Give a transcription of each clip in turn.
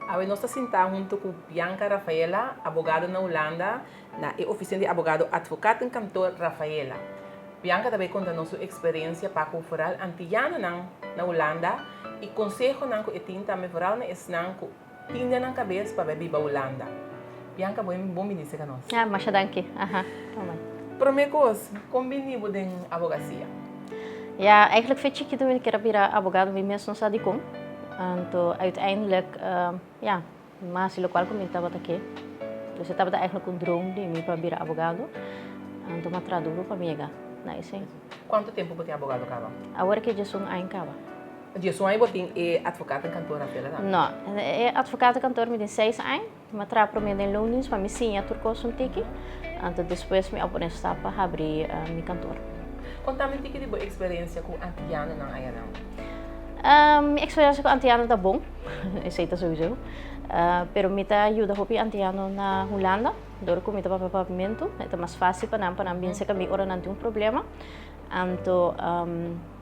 Awe nos ta sintá huntu ku Bianca Rafaela, abogado na Hulanda, na e ofisina di abogado Advocatenkantoor Rafaela. Bianca ta bai konta nos su eksperensia pa ku foral antiyanonan na Hulanda i konsehonan ku e tin tambe foral na esnan ku tin den nan kabes pa bai biba Hulanda. Bianca, bo bon bini serka nos. Ja, masha danki. Aha, ta bai. Promé kos, kon bini bo den abogasia? Ja, eigenlijk fe chikitu mi kier a bira abogado, mi mes no sa dikon. Anto uiteindelijk, ja, mi a hasi lokual ku mi tabata ke. Dus e tabata eigenlijk un droom di mi pa bira abogado. Anto mi a traha duru pa mi yega na esei. Kuantu tempu bo tin abogado kaba? Awor ke djesun aña kaba. Djesun aña bo tin e advocatenkantoor Rafaela tambe? No, e advocatenkantoor mi tin seis aña. Mi a traha promé den loondienst pa mi siña tur kos un tiki, anto despues mi a pone stap pa habri mi kantor. Konta mi un tiki di bo eksperensia ku antianonan ayanan. Mi eksperensia ku antiano ta bon, esei ta souiso. Pero mi ta yuda hopi antiano na Hulanda, dor ku mi ta papia papiamentu, e ta mas fásil pa nan pa nan bin serka mi ora nan tin un problema. Anto,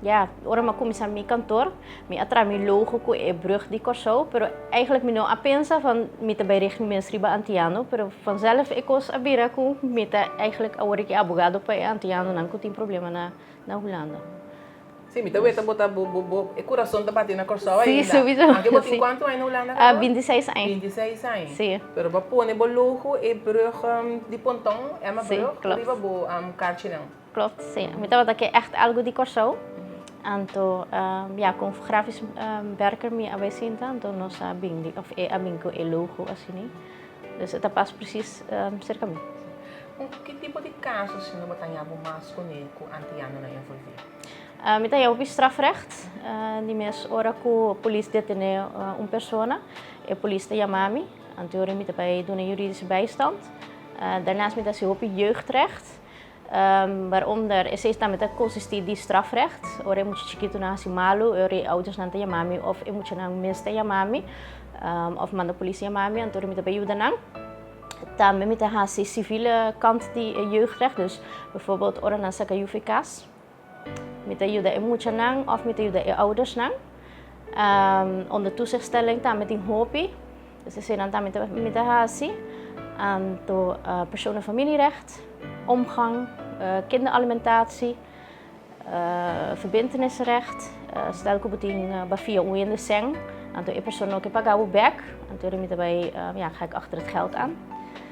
ya, ora mi a kuminsá mi kantor, mi a traha mi logo ku e brug di Kòrsou, pero eigenlijk mi no a pensa van mi ta bai richt mi mes riba antiano, pero vanzelf e kos a bira ku mi ta eigenlijk awor aki abogado pa e antianonan ku tin problema na na Hulanda. Sí, mi ta weta bo ta bo bo bo e kurason ta bati na Kòrsou Sí, ainda. souiso, Aunke bo tin sí. kuantu aña na Hulanda kaba? 26 aña. 26 aña. Sí. Pero bo a pone bo logo e brug di Ponton, Emma Sí, brug, klopt. riba bo karchinan. Klopt, sí. Mi tabata ke ègt algu di Kòrsou. Anto, ya, ku un grafisch werker mi a bai sinta, anto nos a bin di, òf e a bin ku e logo asina. Dus e ta pas presis serka mi. Ki tipo di kaso asina bo ta haña bo mas kuné ku antianonan envolví? Mi ta haña hopi strafrecht. Di mes ora ku polis detené un persona, e polis ta yama mi. Anto e ora mi ta bai duna juridische bijstand. Daarnaast mi ta hasi hopi jeugdrecht. Waaronder esei tambe ta konsistí di strafrecht. Ora e mucha chikitunan hasi malu, ora e oudersnan ta yama mi òf e muchanan mes ta yama mi òf manda polis yama mi, anto mi ta bai yuda nan. Tambe mi ta hasi sivile kant di e jeugdrecht, dus bijvoorbeeld ora nan saka yu for e kas, mi ta yuda e muchanan òf mi ta yuda e oudersnan. Onder toezichtstelling tambe tin hopi, dus eseinan tambe mi ta hasi. Anto persoon en familierecht, omgang, kinderalimentatie, verbintenisrecht. Stel ku bo tin bafia un hende sèn, anto e persoon no ke paga bo bèk, anto mi ta bai, ja, ga ik achter het geld aan.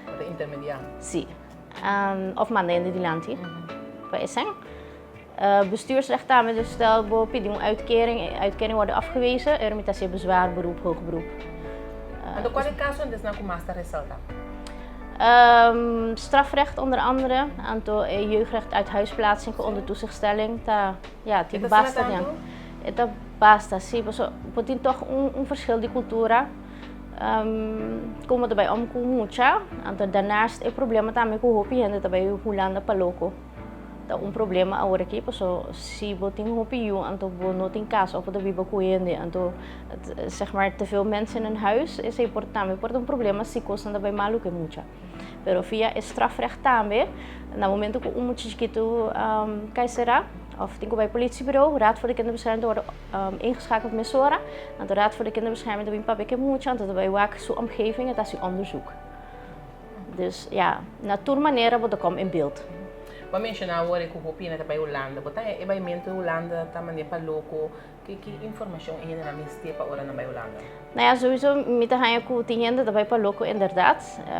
Bo ta intermediá? Si. Of manda hende dilanti pa e sèn. Bestuursrecht tambe, dus stel bo pidi un uitkering, e uitkering wordt afgewezen, er mi ta hasi bezwaar, beroep, hoger beroep. Anto cual e caso antes nan cu mas ta resalta? Strafrecht onder andere, anto e jeugdrecht uithuisplaatsing cu onder toezichtstelling ta, ja, tin basta den. E ta basta, si, paso bo tin toch un verschil di cultura. Con bo ta bay om cu mucha, anto daarnaast e problema tambe cu hopi hende ta bay Hulanda pa loco. Ta un problema awor aki paso si bo tin hopi yu anto bo no tin cas of bo ta biba cu hende anto zeg maar te veel mensen in een huis esey por tambe por ta un problema si cosnan ta bay malo cu e mucha. Pero via e strafrecht tambe na momento cu un mucha chikito cay cera of tin cu bay politiebureau Raad voor de Kinderbescherming ta wordo ingeschakeld mesora anto Raad voor de Kinderbescherming ta bin papia cu e mucha anto ta bay wak su omgeving en ta haci onderzoek. Dus ja, na tur manera bo ta kom in beeld. Bo a menshoná awor e ku hopi hende ta bai Hulanda. Bo ta haña e baimentu di Hulanda ta manera pa loko? Ki ki informashon e hendenan mester pa ora nan bai Hulanda? Nou ja, souiso mi ta haña ku tin hende ta bai pa loko inderdaad.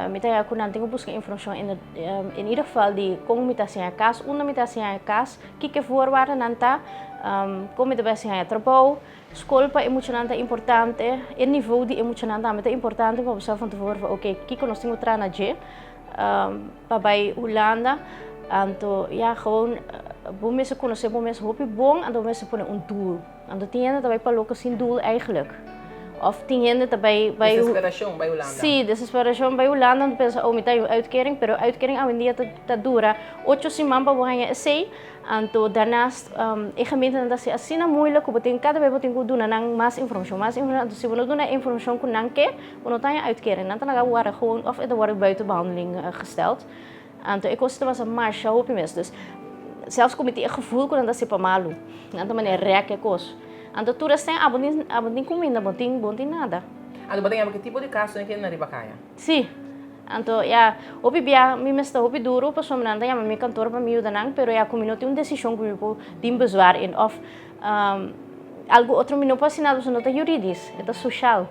Mi ta haña ku nan tin ku buska informashon in ieder geval di kon mi ta hasi haña kas, unda mi ta hasi haña kas, kiko e voorwaardennan ta, kon mi ta bai hasi haña trabou. Skol pa e muchanan ta importante, e nivo di e muchanan tambe ta importante pa bo sa van tevoren van oke kiko nos tin ku traha na dje pa bai Hulanda. Anto ya gewoon bo mester konosé bo mes hopi bon anto bo mester pone un doel. Anto tin hende ta bai pa loko sin doel eigenlijk. Of tin hende ta bai bai. Desesperashon bai Hulanda. Si, desesperashon bai Hulanda anto pensa oh mi ta haña un uitkering pero uitkering awendia ta dura ocho siman pa bo haña esei. Anto daarnaast e gemeentenan ta hasi asina moeilijk ku bo tin kada bes bo tin ku duna nan mas informashon, mas informashon. Anto si bo no duna e informashon ku nan ke, bo no ta haña uitkering. Nan ta laga warda gewoon of e ta wòrdu buiten behandeling gesteld. Anto e kos ta pasa masha hopi mes. Dus sèlfs ku mi tin e gevoel ku nan ta hasi pa malu. Nan ta manera rèk e kos. Anto tur esei abo tin abo tin kuminda, bo tin bo tin nada. Anto bo ta yama ki tipo di kasonan ke na riba kaya? Sí. Anto ya, hopi bia mi mester hopi duru pasobra nan ta yama mi kantor pa mi yuda nan, pero ya ku mi no tin un desishon ku mi por tin bezwaar in òf algu otro mi no por hasi nada pasobra no ta juridisch, e ta soshal.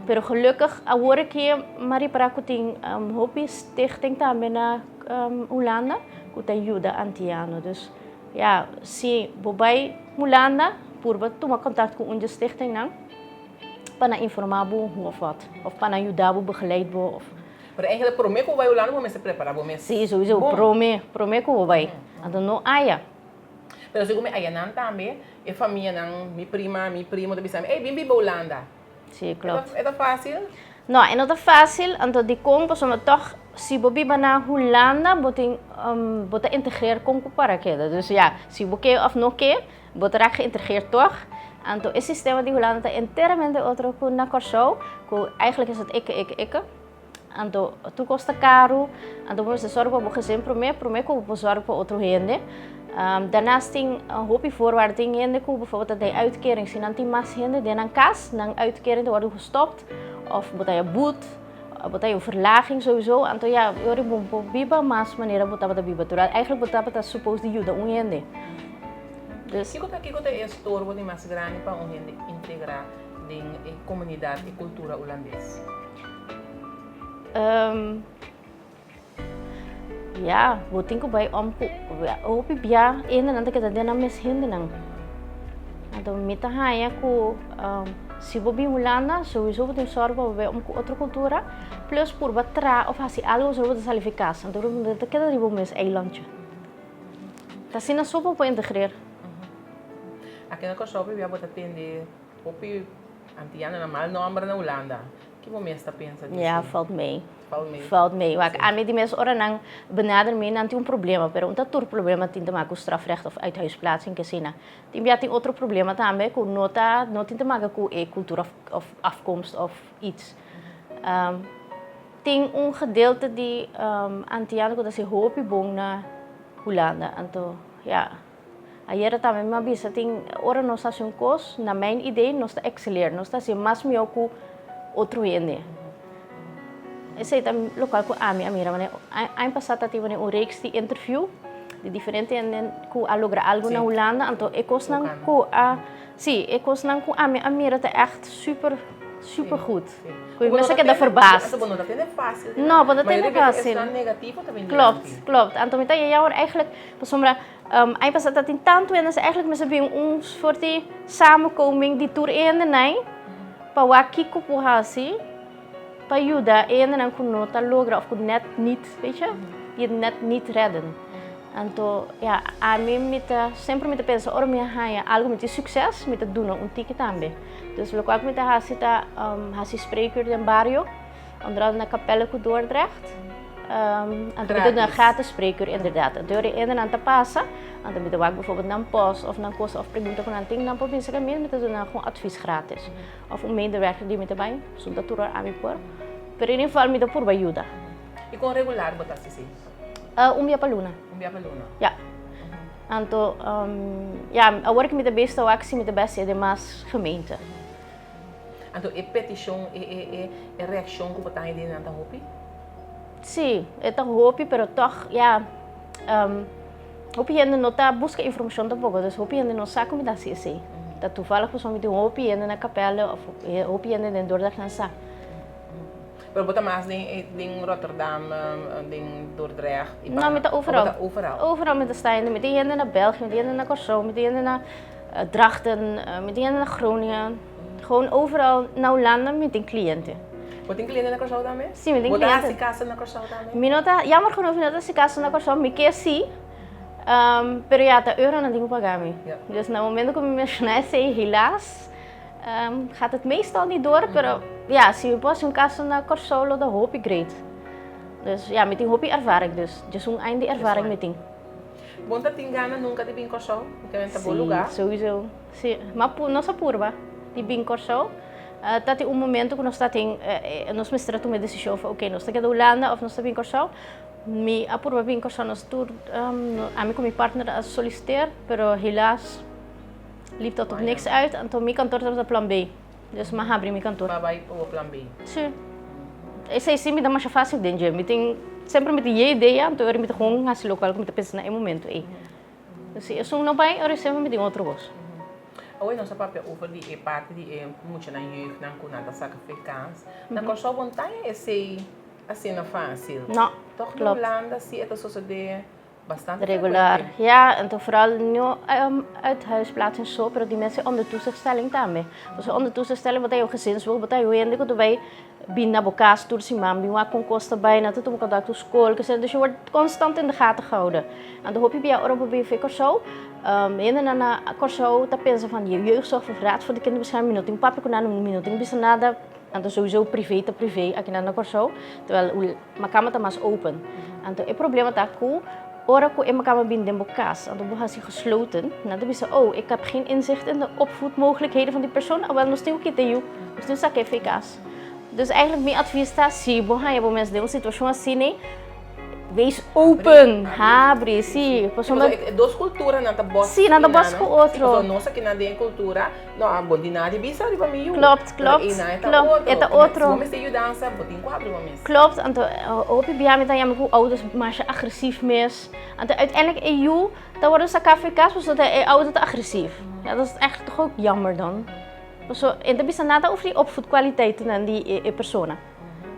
Pero gelukkig awor aki mi a ripará ku tin hopi stichting tambe na Hulanda ku ta yuda antiano. Dus ya, si bo bai Hulanda purba tuma kontakt ku un di e stichtingnan pa nan informá bo hoe of wat. Of pa nan yuda bo, begeleid bo of. Pero eigenlijk promé ku bo bai Hulanda bo mester prepará bo mes. Sí, souiso, promé, promé ku bo bai. Anto no aya. Pero segun mi ayanan tambe, e famianan, mi prima, mi primo ta bisa mi, ey, bin biba Hulanda. Sí, klopt. E ta fácil? No, e no ta fácil, anto dikon? Pasobra tòg si bo biba na Hulanda bo tin, bo ta integreer kon ku para keda. Dus ya, si bo ke òf no ke, bo ta raak geïntegreerd tòg. Anto e sistema di Hulanda ta enteramente otro ku na Kòrsou, ku eigenlijk is het ikke, ikke, ikke. Anto tur kos ta karu, anto bo mester sòru pa bo gezin promé, promé ku bo por sòru pa otro hende. Daarnaast tin hopi voorwaarden, tin hende ku bijvoorbeeld ta den uitkering, si nan tin mas hende den nan kas, nan uitkering ta wòrdu gestopt, òf bo ta haña but, bo ta haña un verlaging souiso, anto ya, e ora bo por biba mas manera bo tabata biba tur. Eigenlijk bo tabata supos di yuda un hende. Dus. Kiko ta kiko ta e estorbo di mas grandi pa un hende integrá den e komunidat i kultura hulandes? Ya, bo tin ku bai om ku hopi bia hendenan ta keda den nan mes hendenan. Anto mi ta haña ku si bo bin Hulanda souiso bo tin sòru pa bo bai om ku otro kultura, plus purba traha òf hasi algu pasobra bo ta sali fi kas. Anto bo ta keda riba bo mes eilandje. Ta asina so bo por integreer. Aki na Kòrsou hopi bia bo ta tende hopi antianonan mal nòmber na Hulanda. Ki bo mes ta pensa di Ja, valt mee. Valt mee. Valt mee. Wak, ami di mes ora nan benader mi, nan tin un problema, pero un ta tur problema tin te maken ku strafrecht of uithuisplaatsing ke asina. Tin bia tin otro problema tambe ku no ta, no tin te maken ku e kultura of, of afkomst of iets. Tin un gedeelte di antiano ku ta hasi hopi bon na Hulanda. Anto, ja. Ayera tambe mi a bisa tin ora nos hasi un kos, na mijn idee nos ta ekseleer, nos ta hasi mas mihó ku otro hende. Esei ta lokual ku ami a mira. Manera aña pasá ta tin un reeks di interview di diferente hende ku a logra algu na Hulanda, anto e kosnan ku a, sí, e kosnan ku ami a mira ta ègt super, super goed. Ku mi mester keda verbaasd. Bo no ta tende fásil. No, bo no ta tende fásil. Mayoria bes esnan negativo ta bini Klopt, klopt. Anto mi ta yaya ora eigenlijk Pasobra aña pasá ta tin tantu hende, eigenlijk mester bin un soort di samenkoming di tur e hendenan pa wak kiko por hasi pa yuda e hendenan ku no ta logra of ku net niet, weet je, die het net niet redden. Anto ya, ami mi ta semper mi ta pensa ora mi a haña algu mi tin sukses mi ta duna un tiki tambe. Dus lokual ku mi ta hasi ta hasi spreekuur den bario. Onder andere na Capelle ku Dordrecht. Anto mi ta duna gratis spreekuur inderdaad. Anto ora e hendenan ta pasa, anto mi ta wak bijvoorbeeld nan post of nan cosa of pregunta ku nan tin, nan por bisa mi, mi ta duna nan gewoon advies gratis. Of un medewerker di mi ta bai, pasobra ta tur ora ami por. Pero in ieder geval mi ta purba yuda. I kon regular bo ta hasi esei? Un bia pa luna. Un bia pa luna. Ja. Anto, ja, awor ku mi ta bezig ta wak si mi ta bai hasi e demas gemeente. Anto e petishon, e e e e reakshon ku bo ta haña di nan ta hopi? Sí, e ta hopi, pero tòg, ya, hopi hende no ta buska informashon tampoko, dus hopi hende no sa ku mi ta hasi esei. Ta toevallig pasobra mi tin hopi hende na Capelle òf hopi hende den Dordrecht nan sa. Pero bo ta mas den den Rotterdam, den Dordrecht i No, mi ta overal. Bo ta overal? Overal mi ta sta hende. Mi tin hende na België, mi tin hende na Kòrsou, mi tin hende na Drachten, mi tin hende na Groningen. Gewoon overal na Hulanda mi tin cliente. Bo tin cliente na Kòrsou tambe? Si, mi tin cliente. Bo ta hasi kaso na Kòrsou tambe? Mi no ta, jammer genoeg mi no ta hasi kaso na Kòrsou, mi ke si, pero ya ta euronan tin ku paga mi. Dus na momento ku mi menshoná esei, helaas gaat het meestal niet door, pero ya, si mi por hasi un kaso na Kòrsou lo ta hopi great. Dus ya, mi tin hopi ervaring, dus djes un aña di ervaring mi tin. Bo ta tin gana nunka di bin Kòrsou? Bo ta bo lugá? Si, souiso. Si, ma nos a purba di bin Kòrsou. Ta tin un momento ku nos ta tin, nos mester a tuma e desishon for oke, nos ta keda Hulanda òf nos ta bin Kòrsou. Mi a purba bin Kòrsou, nos tur, ami ku mi partner a solisiteer, pero helaas liep dat op niks uit. Anto mi kantor tabata plan B. Dus m'a habri mi kantor. B'a bai pa bo plan B. Sí. Esei sí mi ta masha fácil den dje. Mi tin, semper mi tin e idea, anto ora mi ta gewoon hasi lokual ku mi ta pensa na e momento ei. Si esun no bai, ora semper mi tin otro kos. Awe nos a papia over di e parti di e muchanan jeugdnan ku nan ta saka fe kas. Na Kòrsou bo no ta haña esei asina fásil. No, Tòg na klopt. Hulanda sí e ta sosodé bastante Regular, frekuente. ja. Anto vooral no uithuisplaatsing so, pero di mes e ondertoezichtstelling tambe. Pasobra ondertoezichtstelling bo ta haña un gezinsvoogd, bo ta haña un hende ku ta bai bin na bo kas tur siman, bin wak kon kos ta bai, nan ta tuma kontakto ku skol, kese. Dus je wordt constant in de gaten gehouden. Anto hopi bia ora bo bin for Kòrsou, hendenan na Kòrsou ta pensa van je jeugdzorg of raad voor de kinderbescherming, mi no tin papia ku nan, mi no tin bisa nada. Anto souiso privé ta privé akinan na Kòrsou, terwijl makamba ta mas open. Anto e problema ta ku ora ku e makamba bin den bo kas, anto bo hasi gesloten, nan ta bisa, oh, ik heb geen inzicht in de opvoedmogelijkheden van die persoon, awel nos tin ku kita yu, nos tin ku saka e for e kas. Dus eigenlijk mi advies ta, si bo haña bo mes den un situashon asina, Wees open, habri, sí. Pasobra e dos culturanan ta bos. Sí, nan ta bos cu otro. Pasobra nos aki nan den e cultura, no, bo di nadie bisa riba mi yu. Klopt, klopt. Pero einan e ta otro. E ta otro. Si bo mester yudansa, bo tin cu habri bo mes. Klopt, anto hopi bia mi ta yama cu ouders masha agresief mes. Anto uiteindelijk e yu ta wordo saca for e cas pasobra e ouder ta agresief. Ja, dat is echt toch ook jammer dan. Pasobra e ta bisa nada over die opvoedkwaliteitennan di e persona.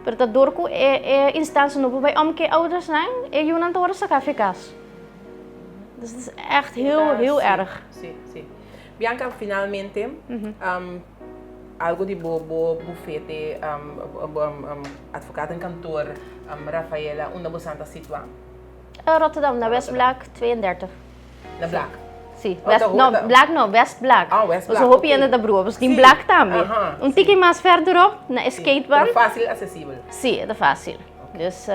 Pero ta dor ku e e instancia no por bai om ku e oudersnan, e yunan ta wòrdu saká fi kas. Dus het is echt heel, heel erg. Sí, sí. Bianca, finalmente, algo di bo bo bufete, bo advocatenkantoor, Rafaela, unda bo san ta situá? Rotterdam, na Westblaak 32. Na Blaak? Sí, West, no, Blaak no, Westblaak. Ah, Westblaak, Pasobra hopi oké. hende ta brua, pasobra tin Sí, Blaak tambe. aha, Un sí. tiki mas verderop, na e skatebaan. Pero fácil accesibel. Sí, e ta fácil. Dus,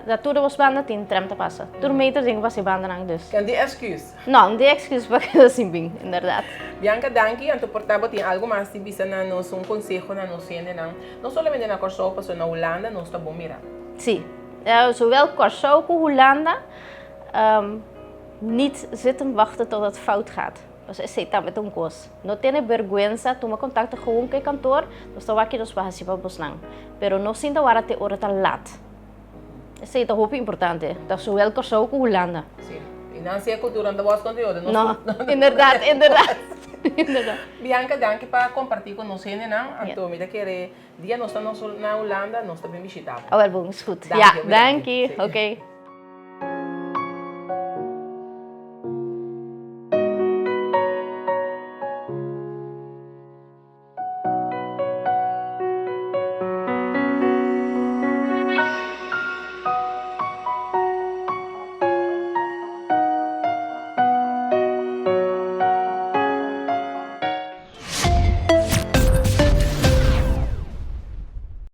na tur dos banda tin tram ta pasa. Tur meter tin ku pasa e bandanan, dus. Ken tin excuse? No, no tin excuse pa keda sin bin, inderdaad. Bianca, danki. Anto por ta bo tin algu mas di bisa na nos, un conseho na nos hendenan, no solamente na Kòrsou, pasobra na Hulanda nos ta bon mira. Sí. Zowel Kòrsou ku Hulanda niet zitten wachten tot het fout gaat. Pasobra esei tambe ta un kos. No tene berguensa, tuma kontakto gewoon ku e kantoor, nos ta wak ki nos por hasi pa bosnan. Pero no sinta wara te ora ta lat. Esei ta hopi importante, ta zowel Kòrsou ku Hulanda. Sí, i nan si e kultura no ta bòs kontra otro. No, inderdaad, inderdaad, inderdaad. Bianca, danki pa kompartí ku nos hendenan. Anto mi ta kere Dia nos ta na Hulanda, nos ta bin bishita bo. Awel bon, is goed. Ja, danki. Oké.